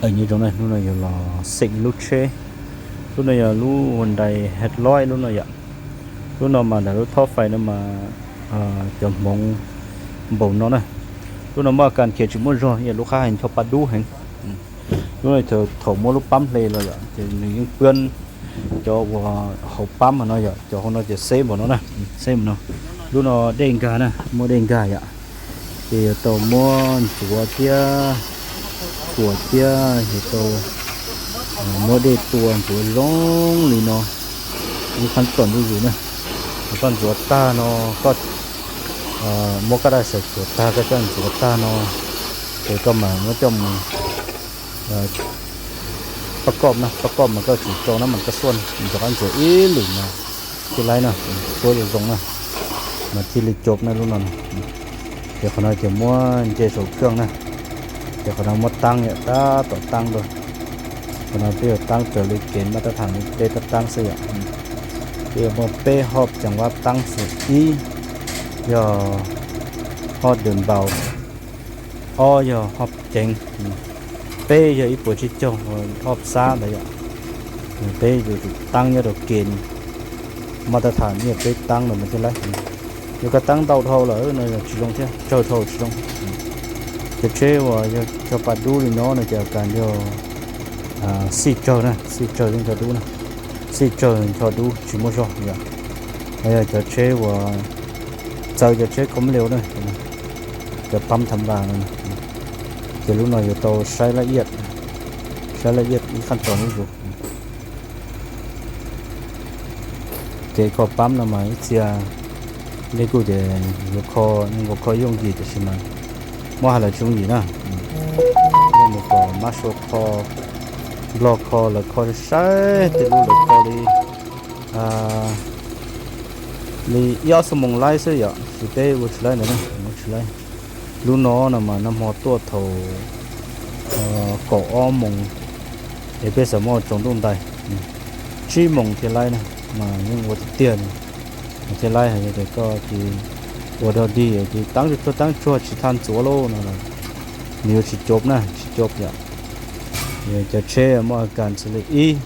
Nyob zoo na, hnub no yuav los xeem ib lub tsheb. Lub no yog lub Hyundai Head Light lub no yom. Lub no mas ntawm lub thoj fais no mas cov hmoov npaum no na. Lub no muaj a kas khiav tsis muaj zog, yog lub qab hais ncho pa dub heev. Lub no thaum muab lub pab hle los yom ces nws yeej pwab cov uas hauv pab no yom, cov hauv no ces xeb npaum no na, xeb npaum no. Lub no dej nkag na, muaj dej nkag yom. Ces yuav tau muab ntxuav thiab, thuam thiab yuav tau muab dej tua ntxuav zoo li no. Ib qhab tom zuj zus na, koj ntxuav tag no, koj muab koj daj xaws thuam tag, koj coj ntxuav tag no, ces koj mam muab coj mus pab koj na, pab koj mas koj tsis tso nab mas koj xuaj, ntxuav qab ntxuav ib lwm mas thiaj laib na, xuab zoo zoo na, mas thiaj li coob na lub no na. Ces qhov no ces muab nce saum khaj na, ces qhov no muab taab yom, tab tom taab dua. Qhov no peb yuav taab raws li kev maj tab tham li peb tab taab xwb yom. Peb yuav muaj peb hom ceev vab taab xwb, ib yog hom dws npaus, ob yog hom ceev, peb yog ib puas tsib caug, hom xab ntawd yom. Peb yuav tsum taab nyob rau kev maj tab tham, yog peb taab los mas thiaj laib. Yog koj taab ntau dhau lawm no tsis zoo thiab, tsawg dhau tsis zoo. Cov tsheb uas yog ncho pa dub li no no ces a kas yog xij tsawg na, xij tsawg thiab ncho dub na, xij tsawg ncho dub tsis muaj zog yom. Yog cov tsheb uas txawv cov tsheb khom liu na, cov pab tham vas no, ces lub no yuav tau saib laj iab, saib laj iab ib qhab tom zuj zus. Kev kho pab no mas ib txhia nej kuj tias yuav kho, yuav kho yooj yim tiam sis mas muab hais los tsis yooj yim na. Mus kom mab sua kho, nplog kho, lawv kho saib tej lub lawv kho li li ib ob xuab moos laib xwb yom, tsis peb ua tsis laib ntawd na, ua tsis laib. Lub no no mas nag hmo tuaj thaum kaum ob moos, es peb xav muab tsaus ntuj ntais, tsib moos thiaj laib na, mas yeej ua tiag tiag li, mas thiaj laib. Hais tias koj cia ua dog dig ces taab tsuag taab tsuag tsis tau ntxuav lauj no los nws yuav tsis coob na, tsis coob yom. Cov tsheb muaj a kas xws li ib,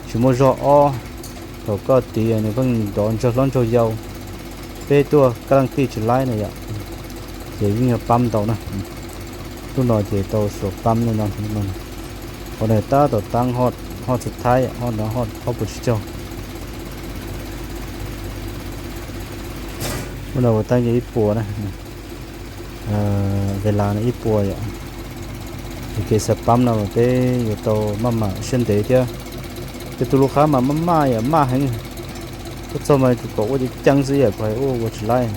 tsis muaj zog, ob, thaum koj tiv nws pheej nrov ntsawg hlob ntsawg yau, peb tuaj kaj leej tij tsis laib na yom, ces yeej yog pab ntau na. Lub no ces tau suav pab no, qhov no tab tom taab hoj txhua thaib, hoj no ob puas tsib caug. Lub no ua taab yog ib puas na, ve las no ib puas yom. Ces kev xa pab no mas peb yuav tau maj mam siab ntev thiab. Tej tug lub qab mas maj maj yom, maj heev, tuaj txog mas yuav tsum kom ua ceev ceev xwb yom, kom hais ua ua tsis laib.